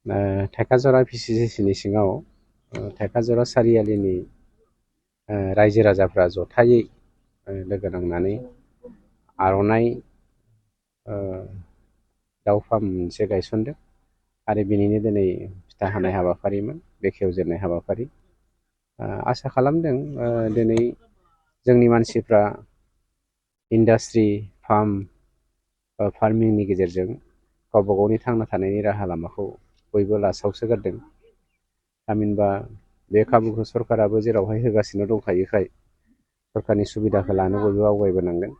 थेकाजरा PCCनि सिङाव थेकाजरा सारियालिनि रायजो राजाफ्रा जथायै लोगो नांनानै आर'नाइ दाउ फार्म मोनसे गायसनदों आरो बिनिनो दिनै फिथा हानाय हाबाफारिमोन, बेखेवजेननाय हाबाफारि। आसा खालामदों दिनै जोंनि मानसिफ्रा इन्डास्ट्रि फार्मिंनि गेजेरजों गावबा गावनि थांना थानायनि राहा लामाखौ बयबो लासावसोगारदों। थामहिनबा बे खाबुखौ सरकाराबो जेरावहाय होगासिनो दंखायोखाय सरकारनि सुबिदाखौ लानो बयबो आवगायबोनांगोन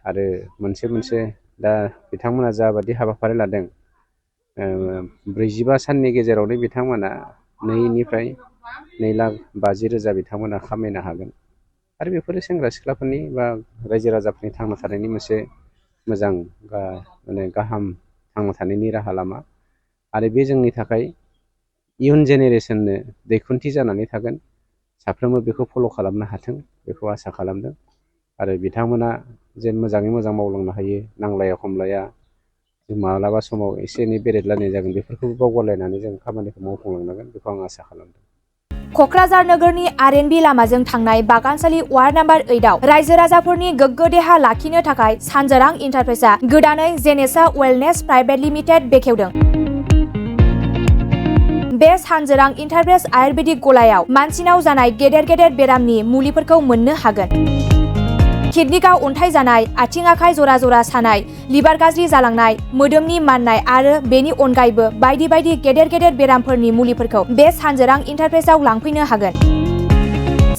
आरो मोनसे दा बिथांमोना जाबादि हाबाफारि लादों 45 साननि गेजेरावनो बिथांमोना 2निफ्राय 2,50,000 बिथांमोना खामायनो हागोन आरो बेफोरो सेंग्रा सिख्लाफोरनि बा रायजो राजाफोरनि थांना थानायनि मोनसे मोजां गाहाम थांना थानायनि राहा लामा आरो बे जोंनि थाखाय इयुन जेनेरेसननो दैखुन्थि जानानै थागोन। साफ्रोमबो बेखौ फल' खालामनो हाथों बेखौ आसा खालामदों आरो बिथांमोना जेन मोजाङै मोजां मावलांनो हायो, नांलाया खमलाया, माब्लाबा समाव एसे एनै बेरेदलायनाय जागोन, बेफोरखौबो बावगारलायनानै जों खामानिखौ मावफुंलांनांगोन बेखौ आं आसा खालामदों। क'क्राझार नोगोरनि आर.एन.बि. लामाजों थांनाय बागानसालि वार्ड नाम्बार 8आव रायजो राजाफोरनि गोग्गो देहा लाखिनो थाखाय सानजोरां इन्टारप्राइजआ गोदानै जेनेसा वेलनेस प्राइभेट लिमिटेड बेखेवदों। बे सानजोरां इन्टारप्राइज आयुर्वेदिक गलायाव मानसिनाव जानाय गेदेर बेरामनि मुलिफोरखौ मोननो हागोन। किडनिकआव अन्थाइ जानाय, आथिं आखाइ जरा जरा सानाय, लिभार गाज्रि जालांनाय, मोदोमनि माननाय आरो बेनि अनगायैबो बायदि गेदेर बेरामफोरनि मुलिफोरखौ बे सानजोरां इन्टारप्राइजआव लांफैनो हागोन।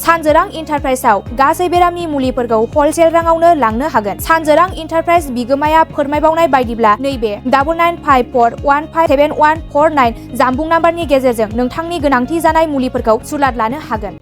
सानजोरां इन्टारप्राइजआव गासै बेरामनि मुलिफोरखौ हलसेल राङावनो लांनो हागोन। सानजोरां इन्टारप्राइज बिगोमाया फोरमायबावनाय बायदिब्ला नैबे 9954157149 जानबुं नाम्बारनि गेजेरजों नोंथांनि गोनांथि जानाय मुलिफोरखौ सुलाद लानो हागोन।